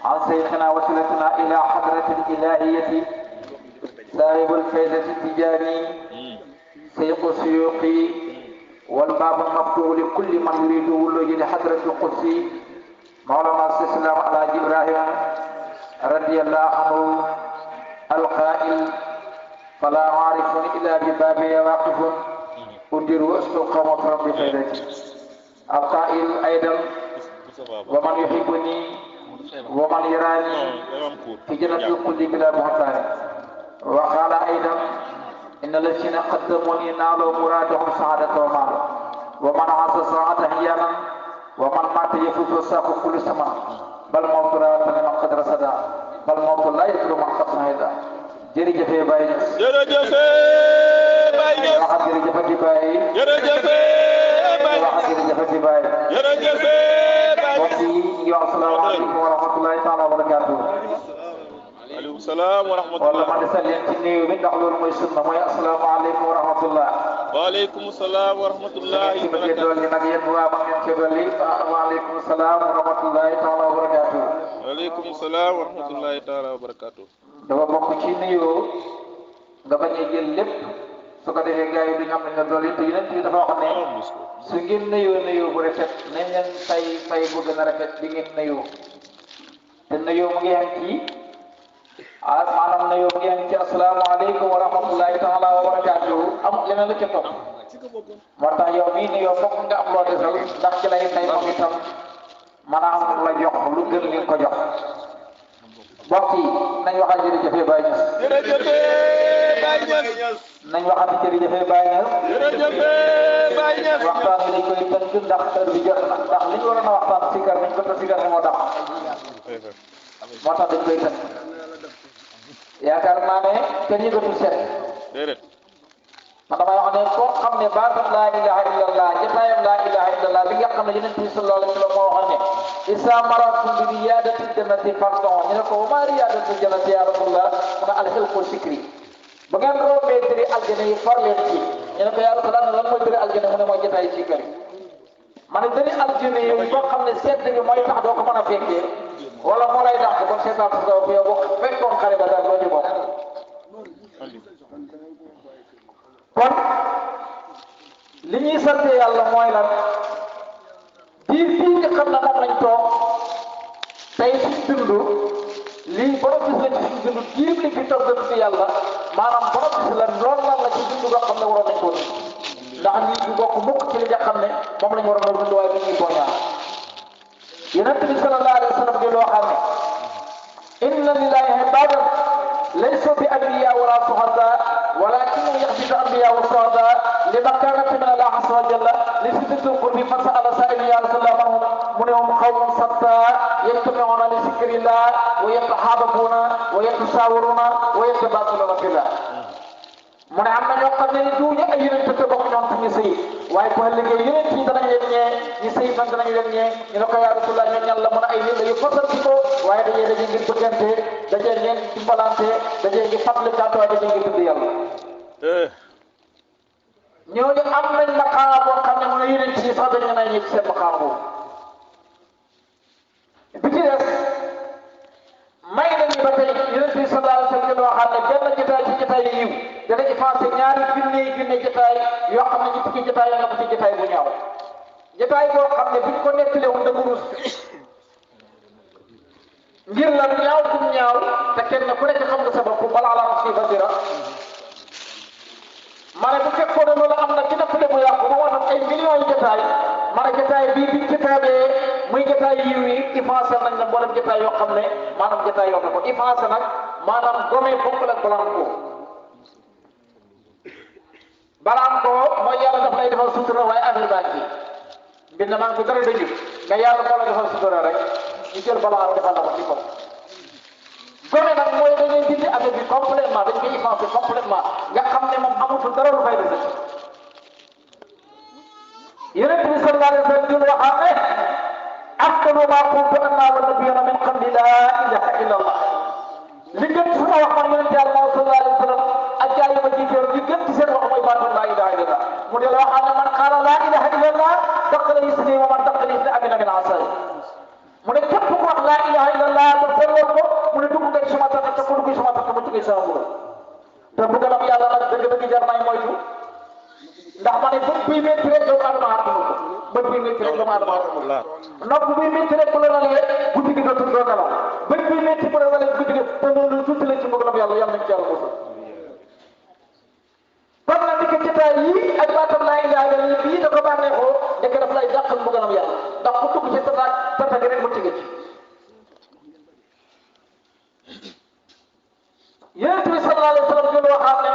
عن شيخنا وسيلتنا إلى حضرة الإلهية صاحب الفيضة التجاني شيخ السيوطي والباب المفتوح لكل من يريد ولوج لحضرة القدس مولانا السلام على إبراهيم رضي الله عنه القائل فلا عارف إلا ببابي واقف أدير وأسلق مطرم بفيدتي القائل أيضا ومن يحبني ومن يراني في جنة الكل بلا بهتان وقال أيضا إن الذين قدموني نالوا مرادهم سعادة ومال ومن عاص ساعة أحيانا ومن مات يفوت ساق كل سماء بل موت لا من قدر صدا بل موت لا يدر من قدر هذا jërëjëf Baye Niass jërëjëf Baye Niass wax jërëjëf di Baye jërëjëf Baye wax jërëjëf di Baye jërëjëf Baye mbokk yi ñu wax asalaamaaleykum wa rahmatulahi taala wa barakaatuh aleykum salaam wa rahmatullah wala ma desal leen ci néew mi ndax loolu mooy sunna mooy asalaamaaleykum wa rahmatullah waaleykum salaam wa rahmatullahi ci bëgg dolli nag yéen waa ma ngeen ci dolli waaleykum salaam wa rahmatulahi taala wa barakaatuh waaleykum salaam wa rahmatullahi taala wa barakaatuh dafa bokk ci nuyoo nga bañ a jël lépp su ko defee gars yi duñu am nañ la dolli te yeneen yi dafa wax ne su ngeen nuyoo bu rafet nañ leen fay bu gën a rafet bi ngeen nuyoo te nuyoo mu ngi am ci maanaam nuyoo mu ngi am ci asalaamaaleykum wa rahmatullahi taala wa barakaatuhu amul leneen la ca topp moo tax yow mii nuyoo fokk nga am loo desal ndax ci lay fay moom itam maanaam la jox lu gën li ko jox mbokk yi nañ waxal jërëjëf Baye Niass jërëjëf Baye Niass nañ waxal jërëjëf Baye Niass jërëjëf Baye Niass waxtaan bi dañ koy tënk ndax heure bi jot na ndax li ñu waroon a waxtaan sikar nañ ko te sikar ni moo tax moo tax dañ koy tënk yaakaar naa ne kenn yëgatul set déedéet man damay wax ne koo xam ne baatam laa ilaha illallah jotaayam laa ilaha illallah bi nga xam ne yonent bi sallallahu alayhi wa sallam moo waxoon ne isa maratum bi riyaadati jannati pardon ñu ne ko wa maa riyaadatu jannati ya rasulullah mu ne alxilqu sikri ba ngeen rombee tëri aljana yi far leen ci ñu ne ko ya rasulullah lan mooy tëri aljana mu ne mooy jotaay sikar ma ne tëri aljana yi boo xam ne sedd bi mooy tax doo ko mën a fekkee wala moo lay dàq kon seetaan sa kaw yow boo fekkoon xare ba daal doo ci bokk kon li ñuy sante yàlla mooy lan diir fii nga xam ne moom lañ toog tey suñ dund lii bénéfice la ci suñ dund diir li fi toog dund fi yàlla maanaam bénéfice la lool lan la ci dund nga xam ne waroon nañ ko dund ndax nit ñi bokk mukk ci li nga xam ne moom lañ waroon a dund waaye nit ñi boñaa yonent bi sallallahu alayhi wa sallam di loo xam ne inna lillahi ibadan laysu bi anbiya wala suhada walakin yaxbitu anbiya wa suhada lima kanat min allah azza wa jalla li sidratil qurbi man sa'ala sa'il ya rasulullah manhum mu ne hum qawmun satta yajtami'una li zikrillah wa yatahababuna wa yatashawaruna wa yatabasaluna fillah mu ne am na ñoo xam ne ni duñu ay yonent te bokk ñoom suñu sëy waaye bu ëllëgee yonent yi danañ leen ñee ñu sëy man danañ leen ñee ñu ne ko yaa rasulullah ñoo ñan la mun a ay nit la yu fasal ci ko waaye dajee ngir bëggante dajee ngeen dimbalante dajee ngi fàttalikante waaye dajee ngir tudd yàlla ñooñu am nañ maqaama boo xam ne mu ne yonent yi sax dañu nañ ñi ci seen maqaama boobu bi ci des may nañu ba tey yonent bi sallallahu alayhi wa sallam loo xam ne benn jotaay ci jotaay yu yiw dana effacé ñaari junne jotaay yoo xam ne ñu tukki jotaay la ko ci jotaay bu ñaaw jotaay boo xam ne buñ ko nettalee woon dama rus ngir la ñaaw bu ñaaw te kenn ku nekk xam nga sa bopp bala ala nafsi basira ma ne bu fekkoon ne loolu am na ci nettali bu yàqu ba watam ay millions yi jotaay ma ne jotaay bii biñ jotaayee muy jotaay yiw yi effacé nañ la mboolem jotaay yoo xam ne maanaam jotaay yoo xam ne ko effacé nag maanaam gome bokkul ak blanco blanco mooy yàlla daf lay defal sutura waaye affaire baa ngi mbind maa ngi dara dañu mais yàlla moo la defal sutura rek ñu jël blanco defal la ko ci kaw gome nag mooy dañuy dindi affaire bi complètement dañ koy effacé complètement nga xam ne moom amatul dara lu fay dese yonent bi sallallahu alayhi wa sallam di waxaat ne afdalu maa qultu ana wa nabiyyuna min qabli laa ilaha illa allah li gën ci sama wax man yonent yàlla moom sallallahu alayhi wa sallam ak gaa yi ma jiiteer li gën ci seen wax mooy baatu laa ilaha illa allah mu de la waxaat ne man qaala laa ilaha illa allah daqala isni wa man daqala isni amina min asari mu ne képp ku wax laa ilaha illa allah sama borom te mbugalam yàlla nag dëgg-dëgg jar nay moytu ndax ma ne bët buy métti rek doomu aadama àttanu ko bët buy métti rek doomu aadama àttanu ko nopp buy métti rek bu la nalee guddi gi dootul doo nelaw bët buy métti bu la nalee guddi gi te loolu tuuti la ci mbugalam yàlla yàlla nañ ci yàlla musal kon nag dikk ci taay yii ak baatam laa ilaaha illa bii da ko bànneexoo nekk daf lay dàqal mbugalam yàlla ndax ku dugg ci tata gi rek mu tige ci yonent bi sallallahu alayhi wa sallam jël waxaat ne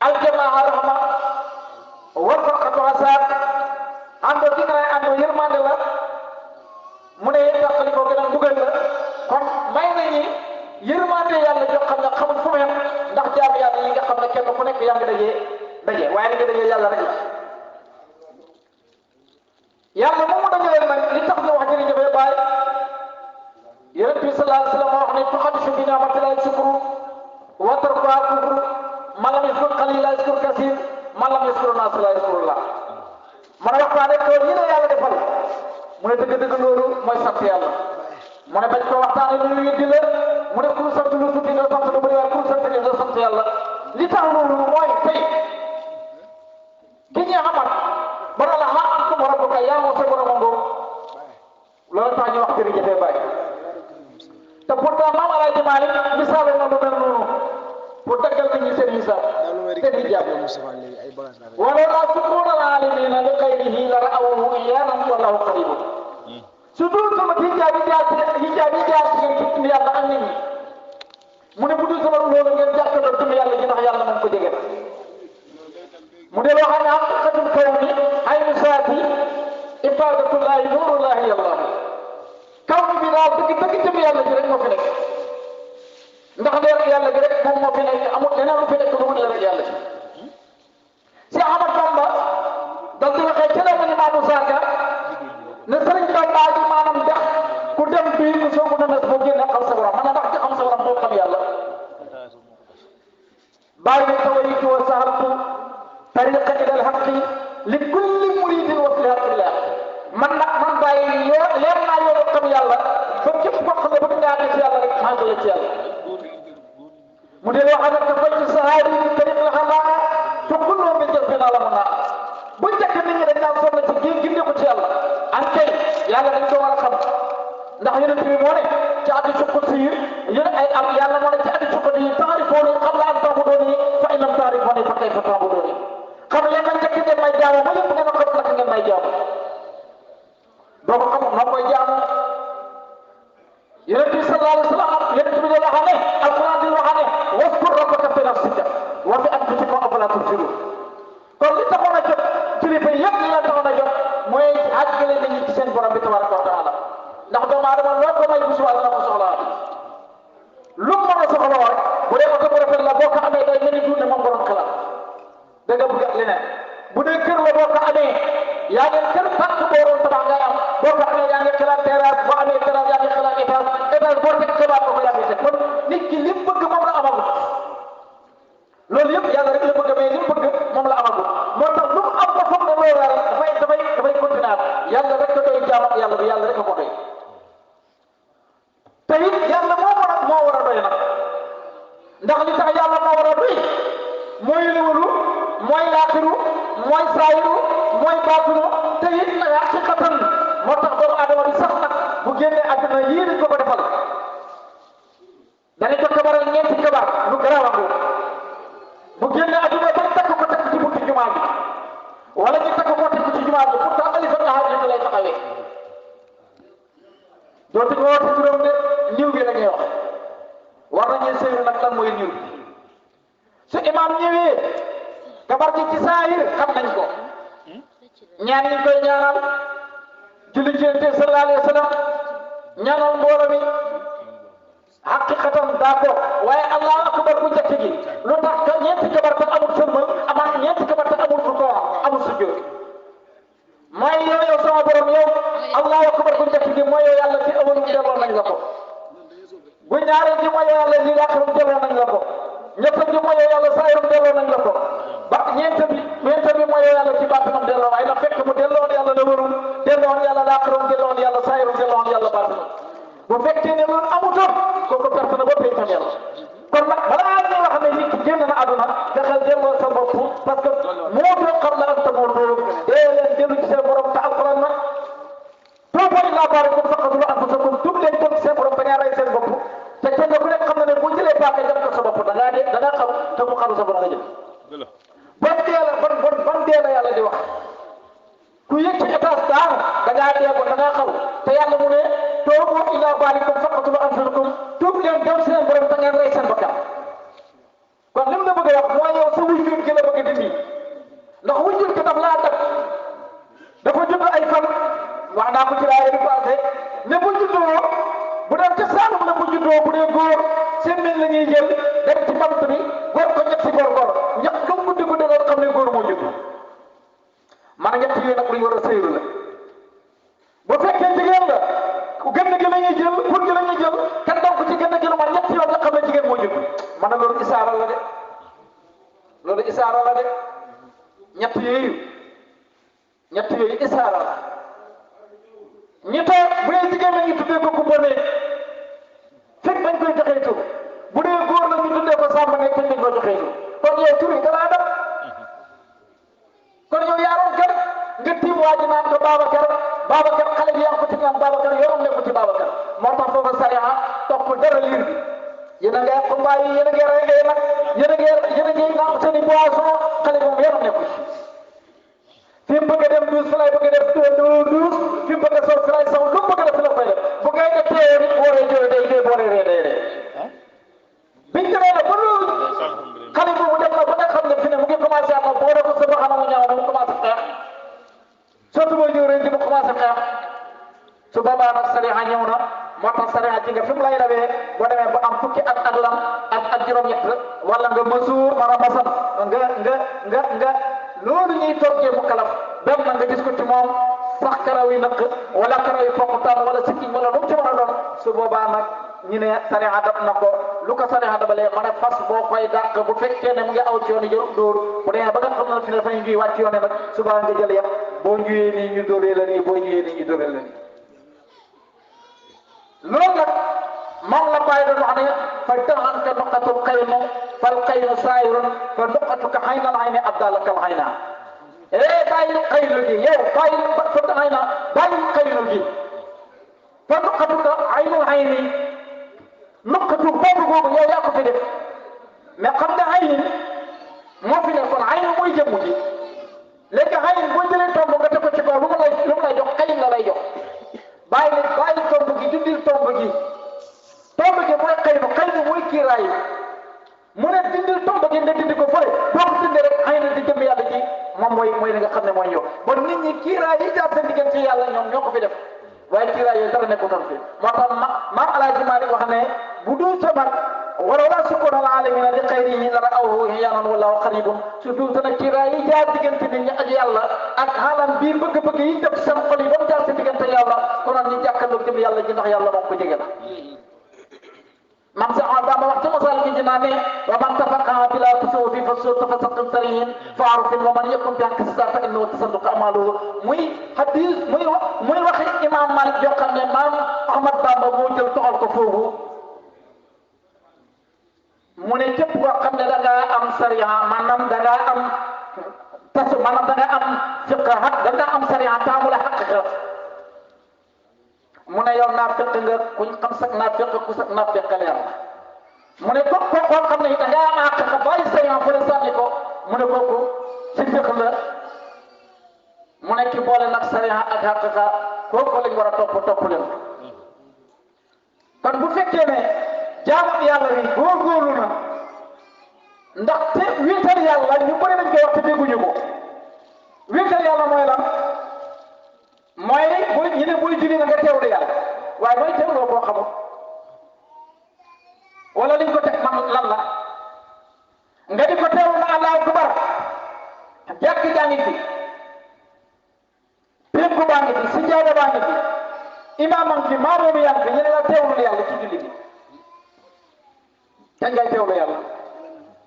aljamaa rahma wal farqatu asaab àndoo gi nga ne àndoo yërmande la mu ne dàqali ko gën a mbugal la kon may nañu yërmande yàlla jox xam ne xamul fu mu yem ndax jaamu yàlla yi nga xam ne kenn ku nekk yaa ngi daje waaye li nga dajee yàlla rek la yàlla moom mu dajale nag li tax ñu wax jërëjëf baay yonent bi sallallahu alayhi wa sallam wax ne tuxaddisu bi ni'matillahi shukru wa tarkuha kufru man lam yashkur qalil la yashkur kasir man lam yashkur naas la yashkurullah man a waxtaane ko yi la yàlla defal mu ne dëgg-dëgg loolu mooy sant yàlla mu ne bañ ko waxtaane lu ñu di la mu ne ku sant lu tuuti nga sant lu bëri waaye ku sant nga sant yàlla li tax loolu mooy tey ki ñu xamat ba na la maa antum rabbuka yaa moo sa borom ngoo loolu tax ñu wax jërëjëf Baay te pourtant Maam Alaaji Maalik misaal na lu mel noonu pour daggal nit ñi seen misaal te di jàpp wala laa sukuuna al-aalimiina li xayrihi la ra'awhu iyaanan wallaahu qariibun su dul sama hijaab yi jaar ci ngeen tudd yàlla ak nit ñi mu ne bu dul sama loolu ngeen jàkkaarloo tudd yàlla ji ndax yàlla moom ko jege mu ne loo xam ne haqiqatul kawni aynu saati ibaadatullaahi nuurullaahi yàlla kaw bi daal dëgg jëm yàlla ji rek moo fi nekk ndax leer yàlla gi rek moom moo fi nekk amul leneen lu fi nekk lu mu leer yàlla ji si Ahmad Bamba dal di waxee ci la mu Imaamu Saaka ne sëriñ Bamba ji maanaam dex ku dem bii ku soogu na mes boo génne xam sa borom man ndax ci xam sa borom moo xam yàlla bàyyi ne tawaytu wa sahaltu tariqa ila alhaqi li kulli muridin wa fi haqillah man bàyyi leer naa yoonu xam yàlla ba képp koo xam ne bëgg ngaa ne ci yàlla rek maa ngi la ci yàlla mu dee wax nag dafay ci sahaari bi tariq la xalaa te kulloo bi jël naa la mun naa bu njëkk nit ñi dañ naan sonn ci gindi ko ci yàlla an kay yàlla dañ ko war a xam ndax yonent bi moo ne ci hadiisu qudsi yéen ay am yàlla moo ne ci hadiisu qudsi yi taarifuuni qabla an ta'buduuni fa in lam taarifuuni fa kayfa ta'buduuni xam leen na njëkk ngeen may jaamu ba lépp ngeen a xam naka ngeen may jaamu doo ko xam noo koy jaamu yonent bi sallallahu alayhi wa sallam yonent bi wax ne alquran di wax ne waskur rabbaka fi nafsika wa fi anfusika afalaa tubsiruun kon li taxoon a jot kilifa yëpp li la taxoon a jot mooy àggale nañu ci seen borom bi tabaraka wa taala ndax doomu aadama loo ko may bu subaa dana ko soxlaa lu mu mën a soxla rek bu dee oto bu rafet la boo ko amee day mel ni duut ne moom borom xalaat da nga bëgg leneen bu dee kër la boo ko amee yaa ngi kër pàcc boo doon tabax ngay am boo ko amee yaa ngi xalaat terrasse boo amee terrasse yaa ngi xalaat étage boo teg xalaat ko yaa ngi teg kon nit ki li mu bëgg moom la amagul loolu yëpp yàlla rek la bëgg mais li mu bëgg moom la amagul moo tax lu mu am ba foog ne loolu rek dafay continuer yàlla rek ko doy jaam ak yàlla bi yàlla rek ko doy te it yàlla moo war a doy nag ndax li tax yàlla moo war a doy mooy liwulu mooy laaxiru mooy saayiru mooy baatinu te it nag haqiqatan moo tax doomu aadama bi sax nag bu génnee àdduna yii dañ ko defal dañu ko kabaral ñeenti kabar lu garaaw a bu génnee àdduna bañ takk ko takk ci buntu jumaa bi wala ñu takk ko takk ci jumaa bi pourtant alifa ñaar yi lay taxawee dootuñu woote juróom de niw bi la ñuy wax war nañu séeru nag lan mooy niw su imaam ñëwee kabar gi ci saahir xam nañ ko ñaan ñu koy ñaanal julli ci Yonent bi sallallahu alayhi wa sallam ñaanal mbooloo mi haqiqatan d'accord waaye allahu akbar bu njëkk gi lu tax que ñeenti kabar te amul sëlmal amaat ñeenti kabar te amul rukuu amul sujjóot mooy yow sama borom yow allahu akbar bu njëkk gi mooy yow yàlla ci awalum delloo nañ la ko bu ñaareel gi mooy yow yàlla li laaxirum delloo nañ la ko ñett gi mooy yow yàlla saayirum delloo nañ la ko ba ñeent bi mooy yow yàlla ci baatinam delloo waaye na fekk mu delloon yàlla la warum delloon yàlla laaxirum delloon yàlla saayirum delloon yàlla baatinam bu fekkee ne loolu amutoon kooku perte na ba pay tam yàlla toobu ila baalikum faqtulu anfusakum tuub leen dem seen borom te ngeen rey seen bakkan kon lim la bëgg a wax mooy yow sa wujjur gi la bëgg a dindi ndax wujjur gi daf laa def dafa judd ay fan wax naa ko ci laay di passé ne bu juddoo bu dem ca Saalum la bu juddoo bu dee góor seen mel la ñuy jël dem ci bant bi war ko ñett si góor ñett lu mu guddi guddi doon xam ne góor moo judd man ñett yooyu nag lu ñu war a sëyru la bu fekkee jigéen la gën gi la ñuy jël pour gi la ñuy jël kenn donc ci gën gi lu man ñett yoon nga xam ne jigéen moo judd man na loolu isaara la de loolu isaara la de ñett yooyu isaara la ñi toog bu dee jigéen la ñu tuddee ko kumba ne fekk bañ koy joxee tur bu dee góor la ñu tuddee ko sàmm ne fekk bañ koy joxee tur kon yow tur yi da laa def kon yow yaaroon kat nga tiim waa ji naan ko Babacar xale bi yaa ko ci naan Babacar yorom ne ko ci Babacar moo tax foofa sariya topp dara liir bi yéen a ngay xumbaay yi yéen a ngay rey ay nag yéen a ngay naan seen i boisson xale bi moom yorom ne ko ci fi mu bëgg a dem douze fi lay bëgg a def douze fi mu bëgg a sol fi lay saw lu mu bëgg a def fi la koy def bu ngay def tee nit booree jooy day booree ree day biñ demee nag ba loolu xale boobu dem na ba nga xam ne fi ne mu ngi commencé am boo def sa baxana mu ñaaw mu commencé xeex surtout boo ñëw rek di mu commencé xeex su boobaa nag sariya ñëw na moo tax sariya ji nga fi mu lay rawee boo demee ba am fukki at ak lam ak juróom-ñett wala nga masuur maanaam masam nga loolu ñuy toggee mu kalaf dem na nga gis ko ci moom sax karaw yi naq wala karaw yi poqutaan wala sikkiñ wala lu mu ci mën a doon su boobaa nag ñu ne sariya dab na ko lu ko sariya dabalee ma ne fas boo koy dàq bu fekkee ne mu ngi aw ci yoon yi jël dóor bu demee ba nga xam ne fi ne dafay njuy wàcc yoon yi nag subaa nga jël yëpp boo njuyee nii ñu dóoree la nii boo njuyee nii ñu dóoree la nii loolu nag moom la bàyyi doon wax ne fa daxanka nuqatul xaynu fal xaynu saayirun fa nuqatuka xaynal xayni abdalakal xayna bàyyi xaynu gi yow bàyyi fa daxayna bàyyi xaynu gi fa nuqatuka xaynul xayni nuqatu boobu boobu yow yaa ko fi def mais xam nga xayni moo fi nekkoon xayni mooy jëmm ji léegi xayni boo jëlee tomb nga teg ko ci kaw lu mu lay jox xayn la lay jox bàyyi tomb gi dindil tomb gi mooy xaynu mooy kiiraay mu ne dindil tomb gi nga dindi ko fële boo ko dindee rek xëy na di jëm yàlla ji moom mooy li nga xam ne mooy ñëw bon nit ñi kiiraay yi jaar seen diggante ci yàlla ñoom ñoo ko fi def waaye kiiraay yooyu dara nekkutoon fi moo tax maam Alaaji Maalik wax ne bu dul sa mag wala sukkoon al aalamiina li xayrihi la ra'awhu iyaanan wallaahu qariibun su dul sa nag kiiraay yi jaar diggante nit ñi ak yàlla ak xaalam bii bëgg-bëgg yi def seen xol yi ba mu jaar seen diggante yàlla konoon ñu jàkkaarloog jëm yàlla ji ndax yàlla moom ko jege la man sax Bamba wax ci masal gi dinaa ne wa man tafaqaha bila tasawufi fa soo tafasaqin sarihin fa arufin wa man yakun bi ankasa fa innahu tasadduq amaluhu muy hadis muy waxi imam Malik yoo xam ne maam Ahmad Bamba moo jël toxal ko foofu mu ne képp koo xam ne da ngaa am sariya maanaam da ngaa am tasu maanaam da ngaa am fiqh da ngaa am sariya taamu la xaqiqa mu ne yow naa fekk nga kuñ xam sax naa fekk ku sax naa fekk leer mu ne kooku koo xam ne da ngaa am àq nga bàyyi sa yoon fële sànni ko mu ne kooku ci fekk la mu ne ki boole nag sariya ak xaqiqa kooku lañ war a topp leen kon bu fekkee ne jaamu yàlla yi góorgóorlu na ndaxte wéetal yàlla ñu bëri nañ koy wax te dégguñu ko wéetal yàlla mooy lan. mooy ñu ne booy julli nga teewlu yàlla waaye mooy teewloo koo xamul wala liñ ko teg man lan la nga di ko teewlu na Allahu akbar jàkk jaa ngi fi pénku baa ngi fi sijaada baa ngi fi imaam a ngi fi maamoom yaa ngi fi ñu ne la teewlu yàlla ci julli bi kañ ngay teewlu yàlla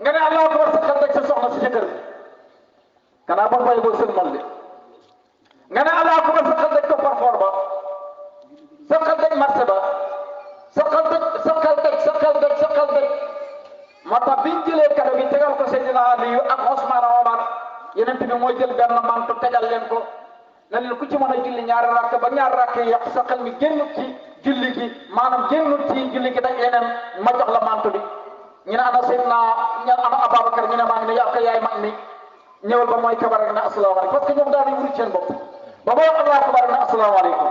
nga ne Allahu akbar sa xel rek sa soxna si jëkkër bi kanaa bon fay boo sëlmal de nga ne Allahu akbar sa xel daj ko parfoor ba sa xel daj marché ba sa xel daj moo tax biñ jëlee kado bi tegal ko Seydina Aliyu ak Ousmane Omar yeneen bi mooy jël benn mantu tegal leen ko ne leen ku ci mën a julli ñaari rakk ba ñaari rakk yi yàq sa xel mi génnut ci julli gi maanaam génnut ci julli gi daj leneen ma jox la mantu bi ñu ne ana Seydina ñu ana Ababacar ñu ne maa ngi ne yaa ko yaay mag mi ñëwal ba mooy kabar ak ne asalaamaaleykum parce que ñoom daal di wuri seen bopp ba mooy Allahu akbar ne asalaamaaleykum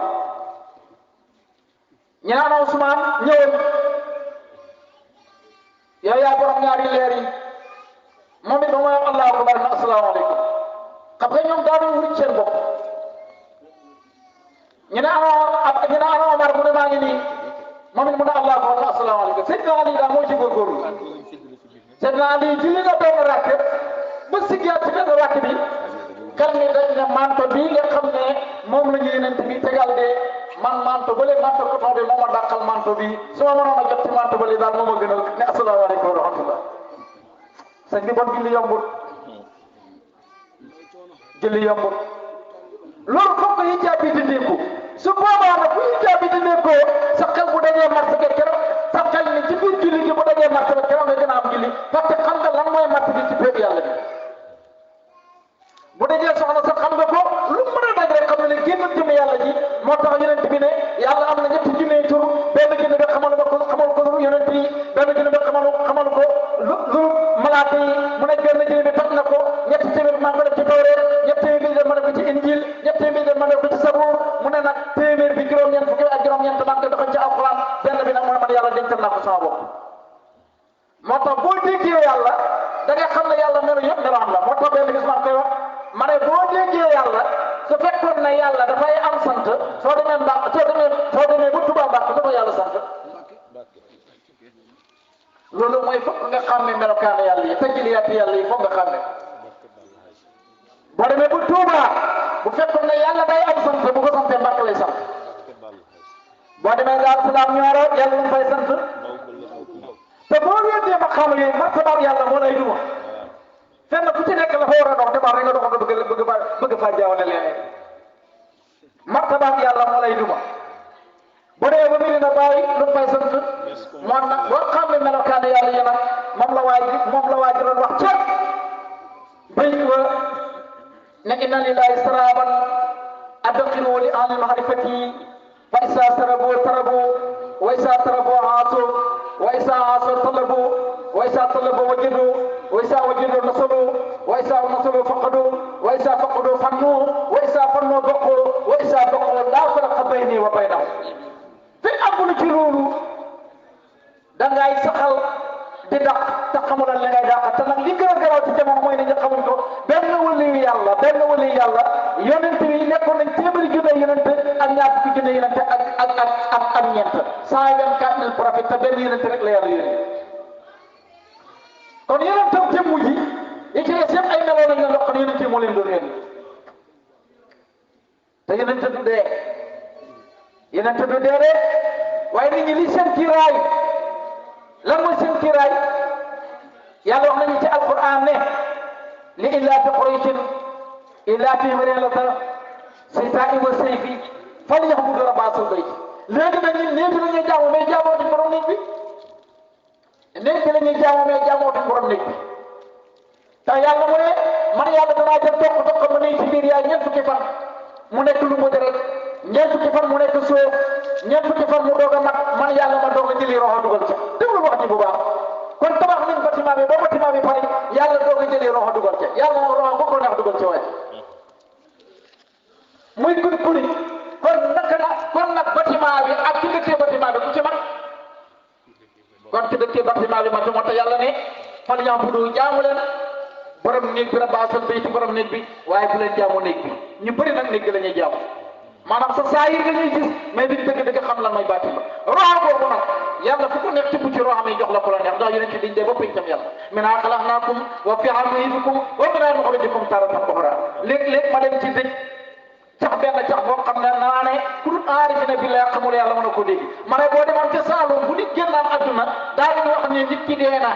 ñu naan Ousmane ñëwal yow yaa borom ñaari leer yi moom it ba mooy allahu akbar na asalaamaaleykum xam nga ñoom daanu wurit seen bopp ñu ne ana Omar mu ne maa ngi nii moom it mu ne allahu akbar na asalaamaaleykum Seydina Ali daal moo ci góorgóorlu Seydina Ali julli na benn rakk ba siggaat ci benn rakk bi kan ni dañ ne manto bii nga xam ne moom la ñu yeneen bi tegal de man manto bële manto coton bi moo ma dàqal manto bi su ma mënoon a jot ci manto bële daal moo ma gënal ne asalaamaaleykum wa rahmatullah sëñ bi bon julli yombut julli yombut loolu foog nga hijaab bi dindeeku su boobaa nag bu hijaab bi dindeekoo sa xel bu dajee marché bi keroog sa xel ni ci biir julli gi bu dajee marché bi keroog nga gën a am julli parce que xam nga lan mooy marché bi ci péeb yàlla bi bu dajee soxna sax xam nga ko lu mën a daj rek xam ne génn jëm yàlla ji moo tax yonent bi ne yàlla am na ñetti junne tur benn junne bi xamal ko yonent yi benn junne bi xamal ko lu malaaka yi mu ne benn junne bi toj na ko ñetti téeméer maa ngi ko def ci Tawreet ñetti téeméer bi ma def ko ci Injil ñetti téeméer bi ma def ko ci Sabuur mu ne nag téeméer bi juróom-ñeent fukki ak juróom-ñeent maa ngi ko doxal ci Alxuraan benn bi nag mu ne man yàlla dencal naa ko sama bopp moo tax boo déggee yàlla da nga xam ne yàlla melu yëpp meloon la moo tax benn gis maa ngi koy wax ma ne boo déggee yàlla su fekkoon ne yàlla dafay am sant soo demee bu Tuubaa Mbàkke dafa yàlla sant loolu mooy foog nga xam ne melokaanu yàlla yi tajliyaati yàlla yi foog nga xam ne boo demee bu Tuubaa bu fekkoon ne yàlla day am sant bu ko santee Mbàkke lay sant boo demee Daaru Salaam Ñooro yàlla lu fay sant te boo weddee ma xam yooyu martabaam yàlla moo lay duma fenn ku ci nekk la fa war a dox demal rek nga dox nga bëgg faa jaawale leneen martabaam yàlla moo lay duma bu dee ba Medina Baay lu fay sant moom nag boo xam ne melokaane yàlla yi nag moom la waaj doon wax ca bay wa ne inna lillahi saraban adqiru li ahli mahrifati fa isa tarabu wa isa tarabu aasu wa isa aasu talabu wa isa talabu wajadu wa isa wajadu nasabu wa isa nasabu faqadu wa isa faqadu fannu wa isa fannu baqu wa isa baqu la farqa bayni wa baynahum fi amul ci loolu da ngay saxal di dàq te xamul li ngay dàq te nag li gën a garaaw ci jamono mooy ne nga xamuñ ko benn wali yàlla yonent yi nekkoon nañ téeméeri junne yonent ak ñaar fukki junne yonent ak ñeent 124 000 prophètes te benn yonent rek la yàlla yónni kon yonentam jëmm ji yi ci des yëpp ay meloo lañ leen wax kon yonent yi moo leen doon yónni te yonent du dee de waaye nit ñi li seen kiiraay lan mooy seen kiiraay yàlla wax nañu ci alquran ne li illaafi qurayshin illaafihim rihlata shitaa'i wa sayfi falya'budu rabba haazal bayt léegi nag ñun néeg bi la ñuy jaamu mais jaamootuñ borom néeg bi néeg bi la ñuy jaamu mais jaamootuñ borom néeg bi te yàlla mu ne man yàlla danaa jël toq mu ne ci biir yaay ñeent fukki fan mu nekk lu mu deret ñeent fukki fan mu nekk soo ñeent fukki fan mu doog a mat man yàlla ma doog a jëli roxo dugal ca déglu wax ji bu baax kon tabax nañ bâtiment bi ba bâtiment bi pare yàlla doog a jëli roxo dugal ca yàlla moom roxo bu ko neex dugal ca waaye muy gën kuri kon nag bâtiment bi ak ci dëkkee bâtiment bi ku ci mat kon ci dëkkee bâtiment bi moo tax yàlla ne fal ya'budu jaamu leen borom néeg bi rabba haazal bayt borom néeg bi waaye bu leen jaamu néeg bi ñu bëri nag néeg bi la ñuy jaamu maanaam sa saayir nga ñuy gis mais duñ dëgg xam lan mooy baatin ba roxo boobu nag yàlla fu ko neex ci bu ci roxam yi jox la ko la neex ndax yonent diñ dee ba pencam yàlla minhaa xalaqnaakum wa fiihaa nu'iidukum wa minhaa nuxrijukum taaratan uxraa léeg-léeg ma dem ci dëj cax benn cax boo xam ne naa ne ku dul aarifina billaah xamul yàlla mën a ko dégg ma ne boo demoon ca Saalum bu nit génnaam adduna daañu wax ne nit ki dee na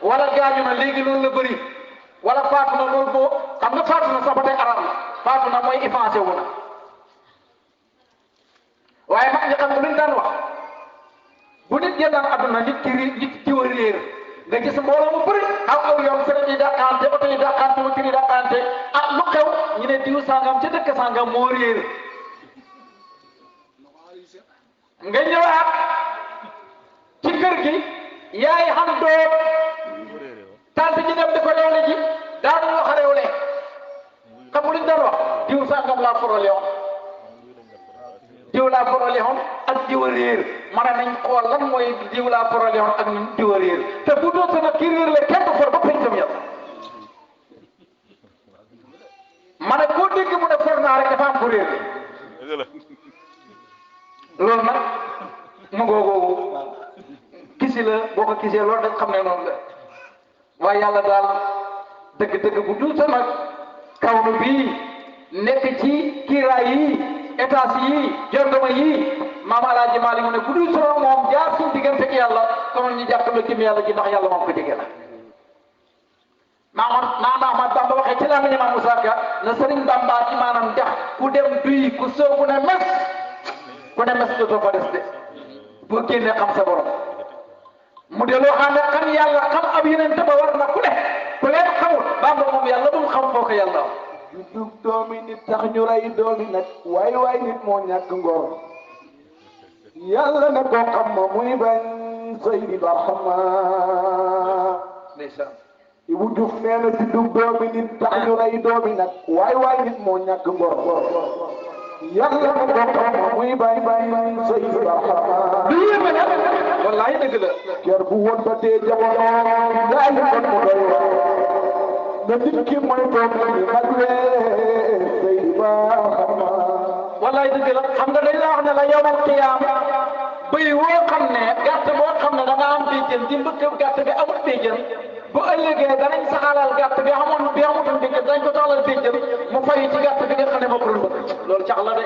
wala gaañu na léegi loolu la bëri wala faatu na loolu boo xam nga faatu na sax ba tey arab la faatu na mooy effacé wu na waaye mag ñi xam nga luñ daan wax bu nit génnaan adduna nit ki war réer nga gis mbooloo mu bëri aw yoon sëriñ yi dàqante oto yi dàqante wëkkër yi dàqante ah lu xew ñu ne diw sangam ca dëkk sangam moo réer nga ñëwaat ci kër gi yaay xam doom tante ji dem di ko réewle ji daanu wax réewle xam luñ daan wax diw sangam laa forole woon diw laa forole woon ak diwa réer ma ne nañ xool lan mooy diw laa forale woon ak ñun diwa réer te bu doon sa nag ki réer la kenn du for ba pencam yàlla ma ne koo dégg mu ne for naa rek dafa am ku réer loolu nag mu ngoogoogu kisi la boo ko kisee loolu dañ xam ne noonu la waaye yàlla daal dëgg-dëgg bu dul sa nag kawnu bii nekk ci kiiraay yi étage yi jongama yi maam Alaaji Maalik mu ne bu dul sa moom jaar suñu diggante ak yàlla konoon ñu jàpp la jëm yàlla ji ndax yàlla moom ko jege la maam Ahmad Bamba waxee ci laa ma Maam Moussa Ka na Sëriñ Bamba ci maanaam dex ku dem duy ku soobu ne mes dootoo fa des de boo génnee xam sa borom mu de loo xam ne xam yàlla xam ab yeneen ba war na ku leen xamul Bamba moom yàlla bu mu xam foo ko yàlla juddug doomi nit tax ñu rey doomi nag waay nit moo ñàkk ngor yàlla ne ko xam ma muy bañ Seydi Barhama ndeysaan Ibu Juuf nee na juddug doomi nit tax ñu rey doomi nag waay nit moo ñàkk ngor yàlla ne ko xam ma muy bañ Seydi Barhama du yéeme nag wallahi dëgg la ker bu woon ba dee jamono yaa ngi kon mu doy na nit ki mooy doom ñu nag Seydi Barhama wallahi dëgg la xam nga dañ la wax ne la yawmal qiyaam bëy woo xam ne gàtt boo xam ne da nga am béjjën di mbëkk gàtt bi amul béjjën bu ëllëgee danañ saxalal gàtt bi amutoon béjjën dañ ko soxlal béjjën mu fayu ci gàtt bi nga xam ne moo ko doon mbëkk loolu cax la de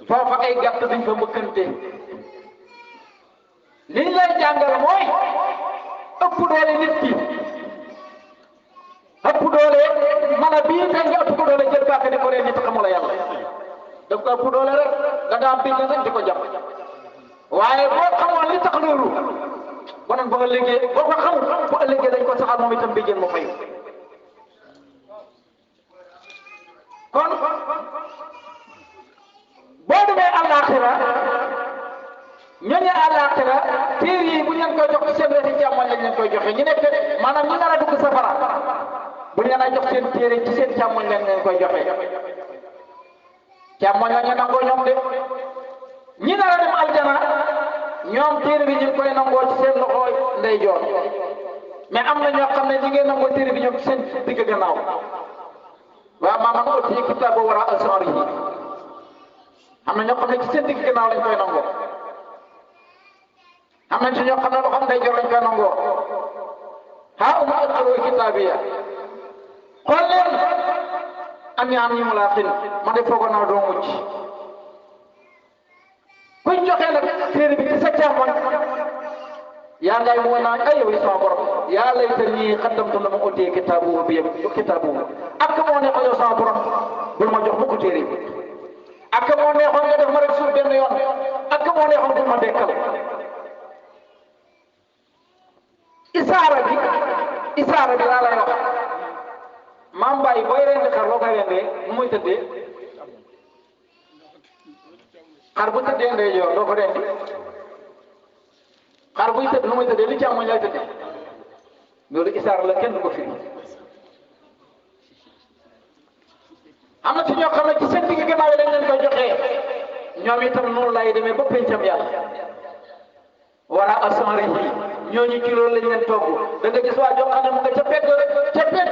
foofa ay gàtt duñ fa mbëkkante liñ lay jàngal mooy ëpp doole nit ki ëpp doole mala bii tey nga ëpp ko doole jël gàtt di ko ree nit xamula yàlla daf ko ëpp doole rek da nga am béjjën rek di ko jàpp waaye boo xamoon li tax loolu konoon boo ëllëgee boo ko xamul bu ëllëgee dañ ko saxal moom itam béjjën mu fayu kon boo demee àllaaxira ñooñu àllaaxira téere yi bu ñu leen koy jox ci seen weti càmmoñ lañ leen koy joxe ñu nekk maanaam ñu nar a dugg safara bu ñu leen a jox seen téere ci seen càmmoñ lañ leen koy joxe càmmoñ la ñu nangoo ñoom de ñi nar a dem aljana ñoom téere bi ñu ngi koy nangoo ci seen loxo ndeyjoor mais am na ñoo xam ne ñi ngi nangoo téere bi ñoom ci seen digg gannaaw waaw maa man oti kitaabu wara al-zahrihi am na ñoo xam ne ci seen digg gannaaw lañ koy nangoo am na ci ñoo xam ne loxo ndeyjoor lañ koy nangoo haa umu iqra'u kitaabiya xool leen am ñi mu laa xin ma de foogoon naa doo mucc kuñ joxee nag téere bi ci sa càmmoñ yaa ngay mu naan ay yow sama borom yaa laytanii qaddamtu lama utee kitaabu bi kitaabu ak moo ne ko yow sama borom bul ma jox mu ko téere bi ak moo neexoon nga def ma rek suuf benn yoon ak moo neexoon bul ma dekkal isaara bi laa lay wax maam Baye booy rendi xar loo koy rendee nu muy tëddee xar bu tëddee ndeyjoor doo ko rendi xar buy tëdd nu muy tëddee li càmmoñ lay tëddee loolu isaara la kenn du ko firi am na ci ñoo xam ne ci seen digg gannaaw yi lañ leen koy joxee ñoom itam noonu lay demee ba pencam yàlla wara asari yi ñooñu ci loolu lañ leen togg da nga gis waa joo xam ne mu nga ca pegg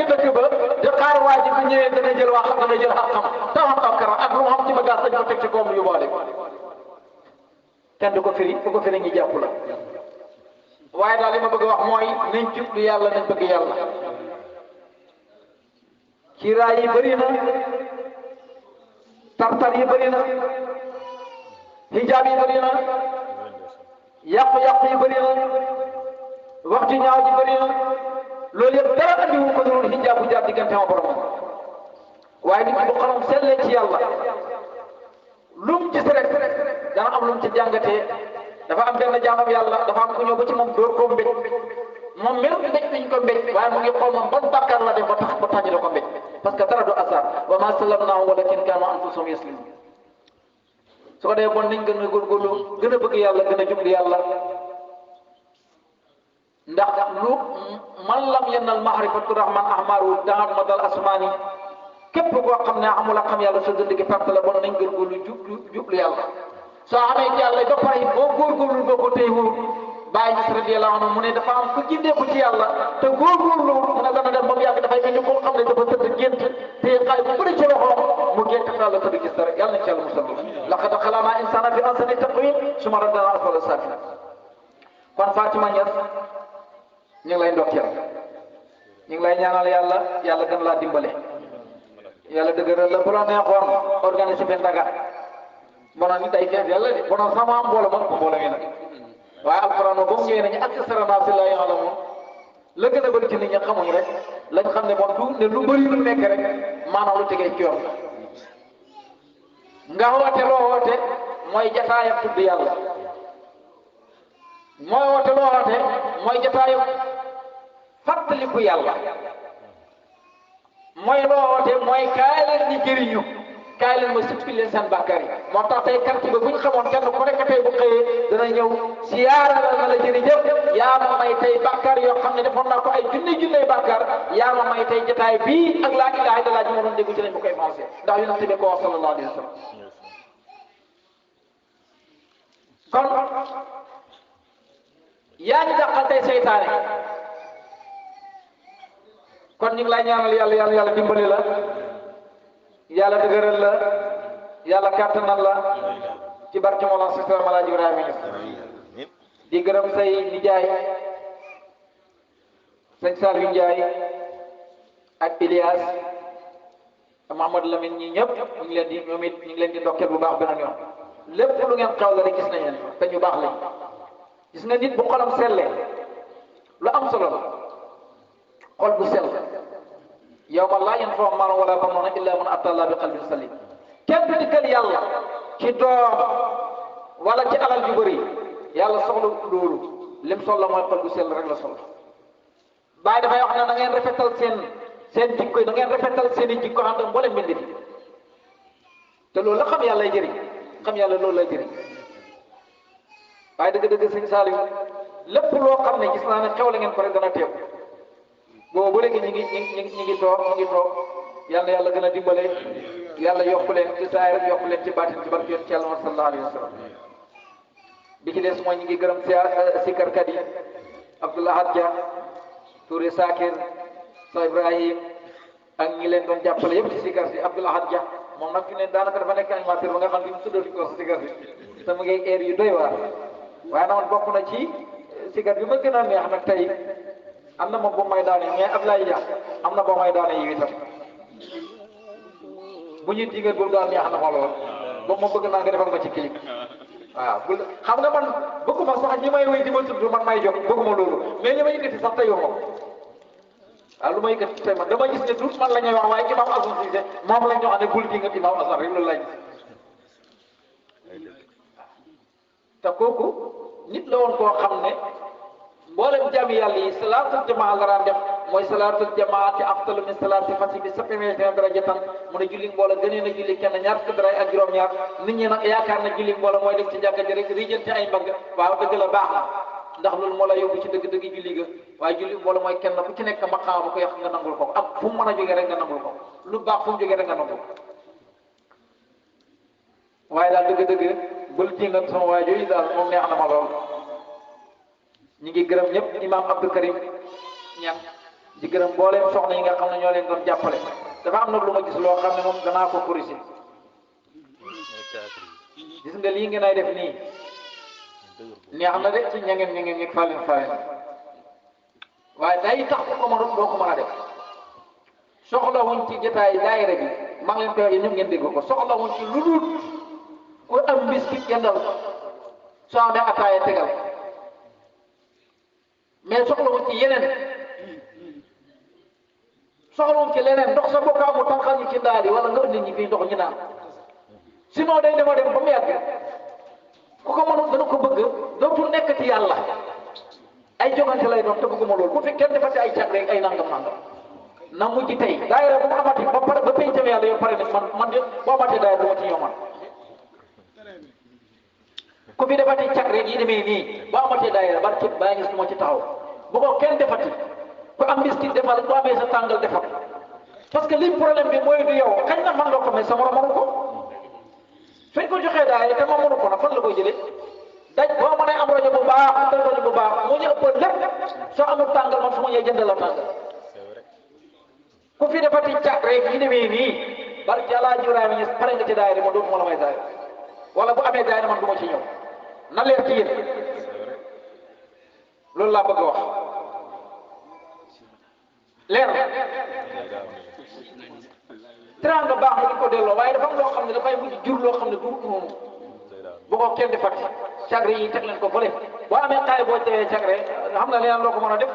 dëkk ba di xaar waa ji bu ñëwee dana jël xaqam taxam akkara ak lu mu xam ci bagage dañ ko teg ci koom yu boole kenn du ko firi bu ko firi ngi jàpp la waaye daal li ma bëgg a wax mooy nañ jublu yàlla nañ bëgg yàlla kiiraay yi bëri na tartar yi bëri na hijaab yi bëri na yàqu-yàqu yi bëri na wax ju ñaaw ji bëri na loolu yëpp dara andiwu ko dul hijaab bu jaar diggante ma borom waaye nit ki bu xalam sellee ci yàlla lu mu gis rek dana am lu mu ci jàngatee dafa am benn jaamam yàlla dafa am ku ñëw ba ci moom dóor koo mbéj moom melu mbéj biñ ko mbéj waaye mu ngi xool moom ban bàkkaar la def ba tax ñu da ko mbéj parce que dara du hasard wa ma sallamnaahu walakin kaanu anfusahum yaslimun su ko dee bon nañ gën a góorgóorlu gën a bëgg yàlla gën a jublu yàlla ndax lu man lam yennal maarifatu rahman ahmaru daan ma dal asmaani képp koo xam ne amul a xam yàlla sa dënd gi perte la bon nañ góorgóorlu jublu yàlla soo xamee ci yàlla ba pare boo góorgóorlu boo ko téyewul bàyyi ñu radiyallahu anhu mu ne dafa am ku gindeeku ci yàlla te góorgóorlu mu ne dana dem ba mu yàgg dafay mel ni koo xam ne dafa tëdd gént te xaay bu bëri ci loxoom mu gént xaal la tëdd gis dara yàlla na ci yàlla musal laqad xalaqnaa insaana fi ahsani taqwiim summa radadnaahu asfala saafiliin kon Fatima Niass ñu ngi lay ndokkeel ñu ngi lay ñaanal yàlla yàlla gën laa dimbale yàlla dëgëral la bu la neexoon organisé benn Dakar bonoon ni day fees yàlla de bonoon sama am mbooloo ma ko mbooloo mi nag waaye alxuraan ba mu ñëwee nañu ak sarana si la ya'lamuun la gën a bëri ci nit ñi xamuñ rek lañ xam ne moom du ne lu bëri lu nekk rek maanaam lu tegee ci yoon nga woote loo woote mooy jataayam tudd yàlla mooy woote loo woote mooy jataayam fàttaliku yàlla mooy loo woote mooy kaay leen ñi jëriñu kaay leen ma sippi leen seen bàkkaar yi moo tax tey quartier ba bu ñu xamoon kenn ku nekk tey bu xëyee dana ñëw siyaara na la jërëjëf yaa ma may tey bàkkaar yoo xam ne defoon naa ko ay junne bàkkaar yaa ma may tey jotaay bii ak laa ilaaha illallaah ji ma doon déggu ci lañ ma koy avancé ndax yonent bi ko wax sallallahu alayhi wa sallam kon yaa ngi dàqal tey seytaane kon ñu ngi lay ñaanal yàlla dimbali la yàlla dëgëral la yàlla kàttanal la ci barke Mawlana Cheikh Alaaji Ibrahima Niass di gërëm say nijaay sëñ Saliou Ndiaye ak Ilias Mamadou Lamine ñi ñëpp ñu ngi leen di ñoom it ñu ngi leen di ndokkeel bu baax beneen yoon lépp lu ngeen xew la rek gis nañ leen te ñu baax lañ gis nga nit bu xolam sellee lu am solo la xol bu sell yawma laa yanfa'u maalun wala banuuna illaa man ataa Allaaha bi qalbin saliim kenn du dikkal yàlla ci doom wala ci alal ju bëri yàlla soxla loolu lim soxla mooy xol bu sell rek la soxla Baay dafay wax ne da ngeen rafetal seen jikko yi da ngeen rafetal seen i jikko ànd ak mboolem mbind fi te loolu la xam yàlla lay jëriñ xam yàlla loolu lay jëriñ waaye dëgg-dëgg sëñ Saliou lépp loo xam ne gis naa ne xew la ngeen ko rek dana teew boobu ba léegi ñi ngi toog yàlla yàlla gën a dimbale yàlla yokku leen ci saayir yokku leen ci baatin ci barke yonent Yàlla sallallahu alayhi wa sallam bi ci des mooy ñi ngi gërëm sikarkat yi Abdoulaye Dia Touré Sakir sa Ibrahim ak ñi leen doon jàppale yëpp ci sikar si Abdoulaye Dia moom nag fi ne daanaka dafa nekk animateur ba nga xam ne mu tuddati ko sikar si te mu ngi air yu doy waar waaye nag bokk na ci sikar bi ma gën a neex nag tey am na moom boo may daane mais Ablaye Dia am na boo may daane yi itam bu ñuy digal boobu daal neex na ma lool boobu moom bëgg naa nga defal ma ci clip waaw bu xam nga man bëgguma sax ñi may wéy di ma tudd man may jox bëgguma loolu mais ñi ma yëkkati sax tey yow waaw lu ma yëkkati tey man dama gis ne tout man la ñuy wax waaye imam Assane Cissé moom la ñu wax ne bul di nga imam Assane rek loolu lay gis te kooku nit la woon koo xam ne mboolem jaami yàlla yi salaatul jamaa la daan def mooy salaatul jamaati afdalu min salaati fasi bi sappi darajatan mu ne julli mbooloo gënee na julli kenn ñaar fukki dara ak juróom-ñaar nit ñi nag yaakaar na julli mbooloo mooy def ci jàkka ji rek rijjanti ay mbagg waaw dëgg la baax na ndax loolu moo la yóbbu ci dëgg-dëgg julli ga waaye julli mbooloo mooy kenn ku ci nekk maqaama bu ko yàq nga nangul ko ak fu mu mën a jógee rek nga nangul ko lu baax fu mu jógee rek nga nangul waaye daal dëgg-dëgg bul jéngat sama waay jooju daal moom neex na ma lool ñi ngi gërëm ñëpp imam Abdou Karim ñam di gërëm mbooleem soxna yi nga xam ne ñoo leen doon jàppale dafa am nag lu ma gis loo xam ne moom danaa ko corriger gis nga lii ngeen ay def nii neex na de ci ñangeen ñi falen waaye day tax ko mënut doo ko mën a def soxlawuñ ci jotaay daayira bi maa ngi leen koy wax ñëpp ngeen dégg ko soxlawuñ ci lu dul ku am biscuit jëndal soo amee ataaya tegal mais soxlawuñ ci yeneen soxlawuñ ci leneen ndox sa bokk amul tànqal ñu ci ndaal yi wala nga indi ñi fii ndox ñu naan sinon day dema dem ba mu yàgg ku ko mënoon dana ko bëgg dootul nekk ci yàlla ay jogante lay doon te bëgguma loolu bu fi kenn defati ay cag rek ay nangam na mujj tey daayira bu mu amati ba pare ba pencam yàlla yow pare na man de boo amatee daayira du ma ci yoman ku fi defati cag rek yi demee nii boo amatee daayira ba ci baa gis du ma ci taxaw bu ko kenn defati ku am biscuit defal bu amee sa tàngal defal parce que li problème bi mooy du yow xañ na man nga ko mais sa morom mënu ko suñ ko joxee daay te ma mënu ko nag fan la koy jëlee daj boo mënee am rajo bu baax am rajo bu baax moo ñu ëppoon lépp soo amul tàngal man su ma ñëwee jëndal la tàngal ku fi defati càq rek yi demee nii barke Alaaji Ibrahima Ñas pare nga ci daayira ma dootuma la may daayira wala bu amee daayira man du ma ci ñëw na leer ci yéen loolu laa bëgg a wax leer teraanga baax na di ko delloo waaye dafa am loo xam ne dafay mujj jur loo xam ne du noonu bu ko kenn di fàtte cagre yi teg leen ko fële boo amee xaay boo tewee cagre xam na leneen loo ko mën a def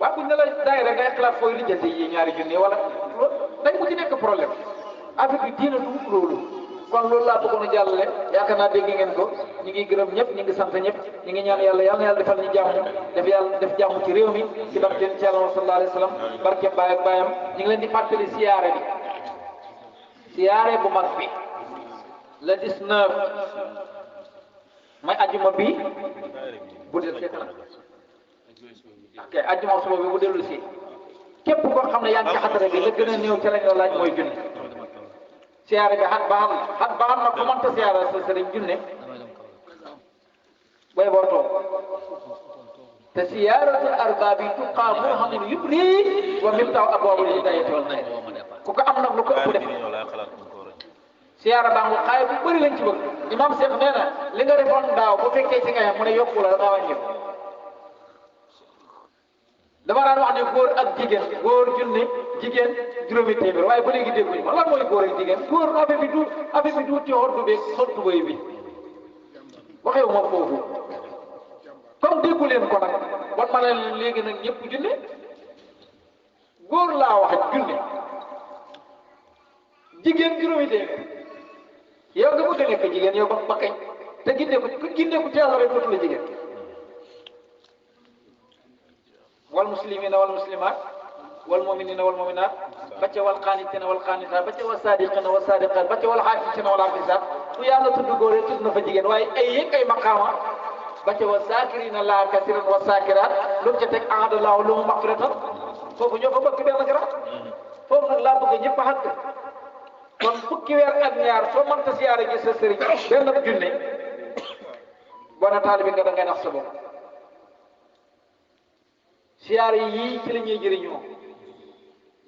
waaw buñ ne la daayira ngay xalaat fooy lijjanti yi ñaari junni wala dañ mu ci nekk problème affaire bi diina du loolu kon loolu laa bëggoon a jàllale yaakaar naa dégg ngeen ko ñu ngi gërëm ñëpp ñu ngi sant ñëpp ñu ngi ñaan yàlla yal na yàlla defal ñu jàmm def yàlla def jàmm ci réew mi ci barkeen ci Yàlla sallallahu alayhi wa sallam barke baay ak baayam ñu ngi leen di fàttali siyaare bi siyaare bu mag bi le 19 may ajuma bi bu del fekk na ok ajuma suba bi bu dellu si képp koo xam ne yaa ngi ci xatara bi la gën a néew ci lañ la laaj mooy junne siyaare bi xat baaxam nag ku mënta siyaare sa sëriñ junne booy boo toog te siyaaratul arbaabi tuqaa burhanun yubri wa miftahu abwaabul hidaayati wal xayr ku ko am nag lu ko ëpp def siyaara baa ngu xaay bu bëri lañ ci bëgg imam Cheikh nee na li nga defoon daaw bu fekkee ci nga yem mu ne yokku la daa wàññi dama daan wax ne góor ak jigéen góor junne jigéen juróomi téeméer waaye ba léegi dégguñu ma lan mooy góor ak jigéen góor affaire bi du ci xottu beeg xottu boy bi waxewu ma foofu comme déggu leen ko nag wan ma leen léegi nag ñëpp junne góor laa wax junne jigéen juróomi téeméer yow nga bëgg a nekk jigéen yow ba kañ te gindeeku ci yàlla rek dootu la jigéen wal muslimina wal muslimat wal muminina wal muminat ba ca wal qaanitina wal qaanitat ba ca wal sadiqina wal sadiqat ba ca wal xaafisina wal xaafisat fu yàlla tudd góor tudd na fa jigéen waaye ay yëg ay maqaama ba ca wal saakirina laa kasiran wal saakirat lu mu ca teg ahadallahu lahum maxfiratan foofu ñoo fa bëgg benn garab foofu nag laa bëgg ñëpp a xàgg kon fukki weer ak ñaar soo mënta siyaare gi sa sëriñ benn junne boo na taalibi nga da ngay nax sa bopp siyaare yii ci la ñuy jëriñoo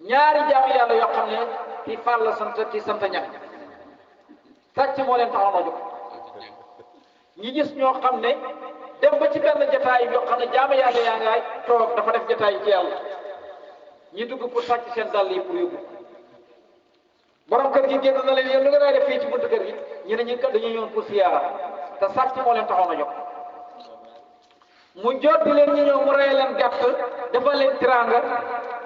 ñaari jaamu yàlla yoo xam ne ci Fall la sant ci sant ñax sàcc moo leen taxoon a jóg ñi gis ñoo xam ne dem ba ci benn jataay yoo xam ne jaamu yàlla yaa ngaay toog dafa def jataay ci yàlla ñi dugg pour sàcc seen dàll yi pour yóbbu borom kër gi génn na leen yéen lu nga def fii ci buntu kër gi ñu ne ñu kat dañuy ñëw pour siyaara te sàcc moo leen taxoon a jóg mu jot di leen ñu ñëw mu rey leen gàtt dafa leen tiraanga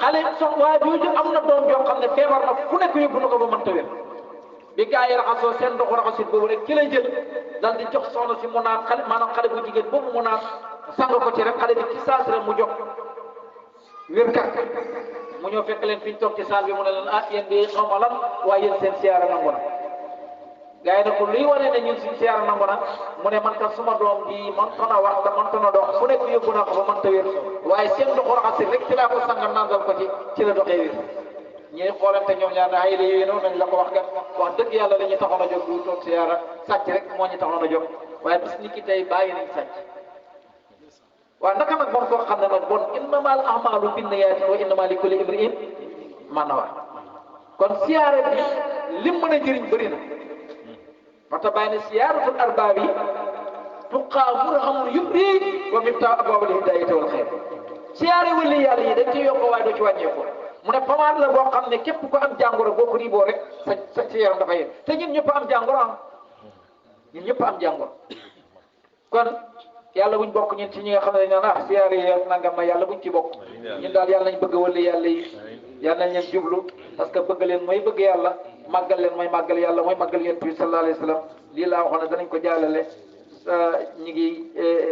xale sox waa jooju am na doom joo xam ne feebar na fu nekk yóbbu na ko ba mënta wér bi gaa yi raxasoo seen ndoxu raxasit boobu rek ci lay jël dal di jox soxna si mu naan xale maanaam xale bu jigéen boobu mu naan sang ko ci rek xale bi ci saas rek mu jox wér kat mu ñëw fekk leen fi ñu toog ci saal bi mu ne leen ah yéen di xaw ma lan waaye yéen seen siyaara nangu na gaa yi ne ko luy wane ne ñun suñ siyaara nangu na mu ne man kat suma doom bi man tana wax te man tana dox fu nekk yóbbu naa ko ba man ta wér waaye seen ndoxu raxasit rek ci laa ko sanga nandal ko ci la doxee wér ñuy xoolante ñoom ñaar ne ay la yooyu noonu nañ la ko wax kat wax dëgg yàlla la ñu taxoon a jóg du toog siyaara sàcc rek moo ñu taxoon a jóg waaye bis ni ki tey bàyyi nañ sàcc waaw naka nag bon koo xam ne nag bon innamal a'maalu binniyaati wa innamaa likulli imri'in maa nawaa kon siyaare bi lim mën a jëriñ bëri na moo tax bàyyi ne siyaaratul arbaabi tuqaa burhanun yubri wa miftaahu abwaabil hidaayati wal xayr siyaare wali yàlla yi dañ ciy yokk waaye doo ci wàññeeku mu ne pamaat la boo xam ne képp ko am jàngoro boo ko riiboo rek sa yaram dafa yéen te ñun ñëpp am jàngoro am ñun ñëpp am jàngoro kon yàlla buñ bokk ñun ci ñi nga xam ne dañ naan siyaare yi nangam na yàlla buñ ci bokk ñun daal yàlla nañ bëgg wali yàlla yi yàlla nañ leen jublu parce que bëgg leen mooy bëgg yàlla màggal leen mooy màggal yàlla mooy màggal yonent bi sallallahu alayhi wa sallam lii laa waxoon ne danañ ko jàllale ñi ngi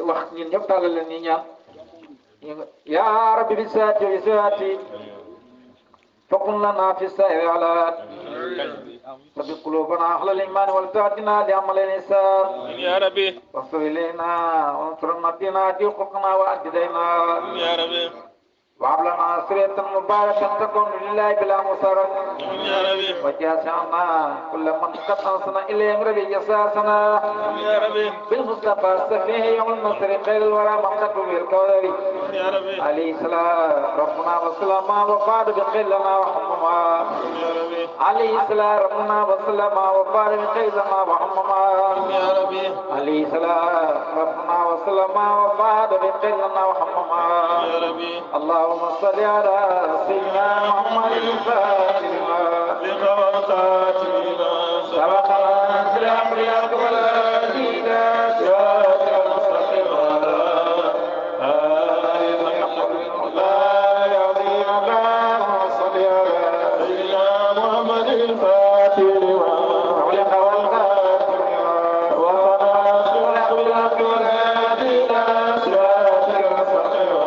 wax ñun ñëpp tàllal leen ñi ñaan yaa rabbi bi saati bi saati فقل لنا في السائر على سبق قلوبنا أهل الإيمان والتهدنا لعمل الإنسان يا ربي واغفر إلينا وانصرنا بنا دي حقوقنا وأدي دينا يا ربي وهب لنا سرية مباركة تكون لله بلا مسرة يا ربي وجاسنا كل من قد أنصنا إليهم ربي جساسنا يا ربي بالمصطفى السفيه يوم النصر خير الورى محمد بالكوري يا ربي عليه السلام ربنا وسلم وفاد بخير لنا وحمما يا ربي عليه السلام ربنا وسلم وفاد بخير لنا وحمما يا ربي عليه السلام ربنا وسلم وفاد بخير لنا وحمما يا ربي اللهم صل على سيدنا محمد الفاتح لقوقات سبقنا في الأمر أقبل دينا صراط المستقيم لا يعظيم اللهم صل على سيدنا محمد الفاتح علق والخاتم وصلاة الأمر أقبل دينا صراط المستقيم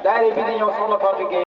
daari bi di ñëw soxna Fatou Gueye